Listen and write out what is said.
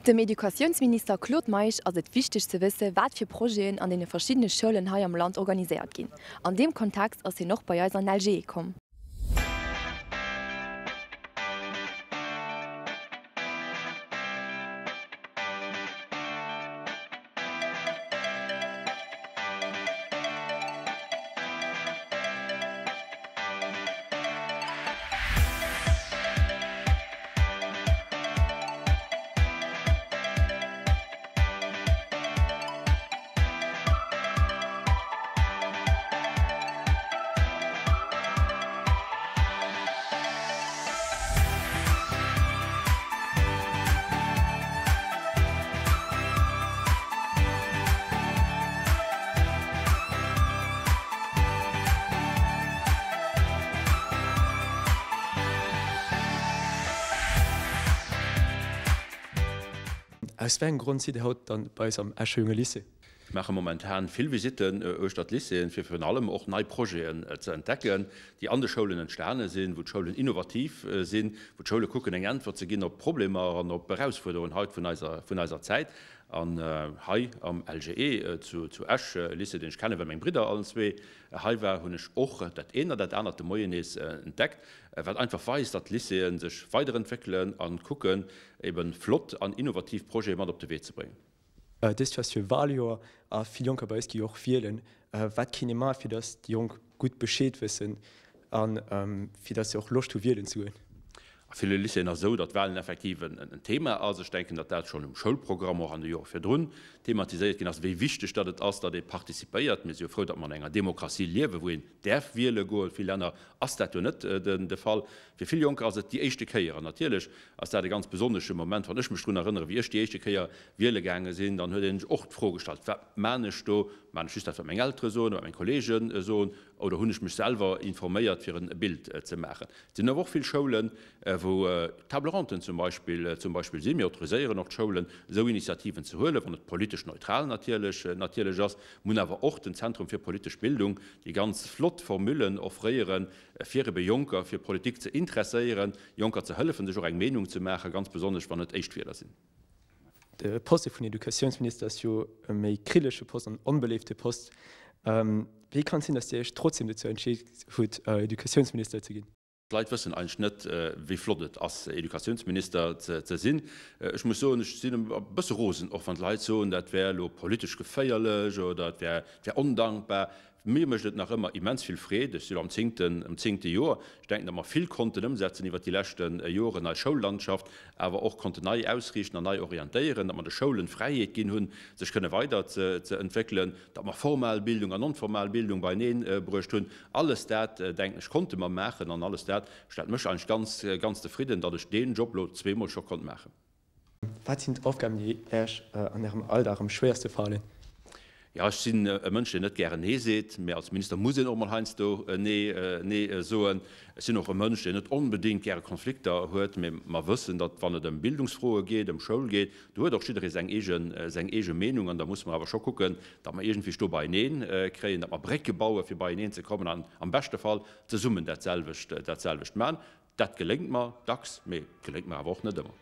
Dem Educatiounsminister Claude Meisch ass et wichteg ze wësse wat fir Projeten an deene verschiddene Schoulen hei am Land organiséiert ginn. An deem Kontext ass hien och bei eis an LGE komm. Aus wéi engem Grond sidd Dir haut dann bei eis am Escher Junge Lycée? Mir maache momentan vill Visitten uechter d'Lycéeën, fir virun allem och nei Projeten ze entdecken, déi an de Schoulen entstane sinn, wou d'Schoulen innovativ sinn, wou d'Schoule kucken, eng Äntwert ze ginn op Problemer an op Erausfuerderungen haut vun eiser, vun eiser Zäit. An hei am LGE zu Esch, e Lycée, deen ech kennen, well meng Bridder allen zwee hei war, hunn ech och dat eent an dat anert de Moien nees entdeckt, wat einfach weist, datt d'Lycéeë sech weiderentwéckelen a kucken, ebe flott an innovativ Projete mat op de Wee ze bréngen. Dëst Joer ass jo Waljoer a vill Jonker bei eis gi jo och wielen. Wat kéint ee maachen, fir datt déi Jonk gutt Bescheed wëssen a fir datt se och Loscht hu wielen ze goen? A ville Lycéeën ass esou, datt Walen effektiv en Thema ass. Ech denken, datt dat schonn um Schoulprogramm och an de Jore virdrun thematiséiert ginn ass, wéi wichteg datt et ass, datt ee participéiert. Mir si jo frou, datt mer an enger Demokratie liewen, wou een däerf wiele goen. Vill Länner ass dat jo net de Fall. Fir vill Jonker ass et déi éischte Kéier an natierlech ass dat e ganz besonnesche Moment. Wann ech mech drun erënneren, wéi ech déi éischte Kéier wiele gaange sinn, dann huet een sech och d'Fro gestallt, Wat maan ech do? Maan ech just dat, wat meng Eltere soen, wat meng Kolleege soen, oder hunn ech mech selwer informéiert, fir en Bild ze maachen? Et sinn awer och vill Schoulen, wou Table-ronde zum Beispill zum Beispill sinn. Mir autoriséieren och d'Schoulen, esou Initiativen ze huelen, wann et politesch neutral natierlech natierlech ass. Mir hunn awer och den Zentrum fir politesch Bildung, déi ganz flott Formullen offréieren, fir ebe Jonker fir Politik ze interesséieren, Jonker ze hëllefen, sech och eng Meenung ze maachen, ganz besonnesch wann et éischt Wieler sinn. De Poste vun Educatiounsminister ass jo e méi krillege Post an onbeléifte Post. Wéi kann et sinn, datt Dir Iech trotzdem dozou entscheet hutt, Educatiounsminister ze ginn? D'Leit wëssen eigentlech net, wéi flott et ass, Educatiounsminister ze sinn. Ech muss soen, ech sinn e bësse rosen, och wann d'Leit soen, dat wär elo politesch geféierlech oder et wär ondankbar. Mir mécht et nach ëmmer immens vill Freed. Ech si lo am zéngten, am zéngte Joer. Ech denken, datt mer vill konnten ëmsetzen iwwert déi leschte Joren, eis Schoullandschaft awer och konnten nei ausriichten an nei orientéieren, datt mer de Schoulen d'Fräiheet ginn hunn, sech kënne weider ze entwéckelen, datt mer formal Bildung an non-formal Bildung beieneen bruecht hunn. Alles dat, denken ech, konnte mer maachen an alles dat stellt mech eigentlech ganz, ganz zefridden, datt ech deen Job lo zweemol scho konnt maachen. Wat sinn d'Aufgaben, déi Äech an Ärem Alldag am schwéierste falen? Jo, ech sinn e Mënsch, deen net gären Nee seet, mee als Minister muss een och mol heiansdo Nee, Nee soen. Ech sinn och e Mënsch, deen net onbedéngt gäre Konflikter huet, mee mer wëssen, datt wann et ëm Bildungsfroe geet, ëm Schoul geet, do huet och jidderee seng eegen, seng eege Meenung an da musse mer awer scho kucken, datt mer iergendwéi do beieneen kréien, datt mer Brécke baue fir beieneen ze kommen an am beschte Fall zesummen dat selwecht, dat selwecht man. Dat geléngt mer dacks, mee geléngt mer awer och net ëmmer.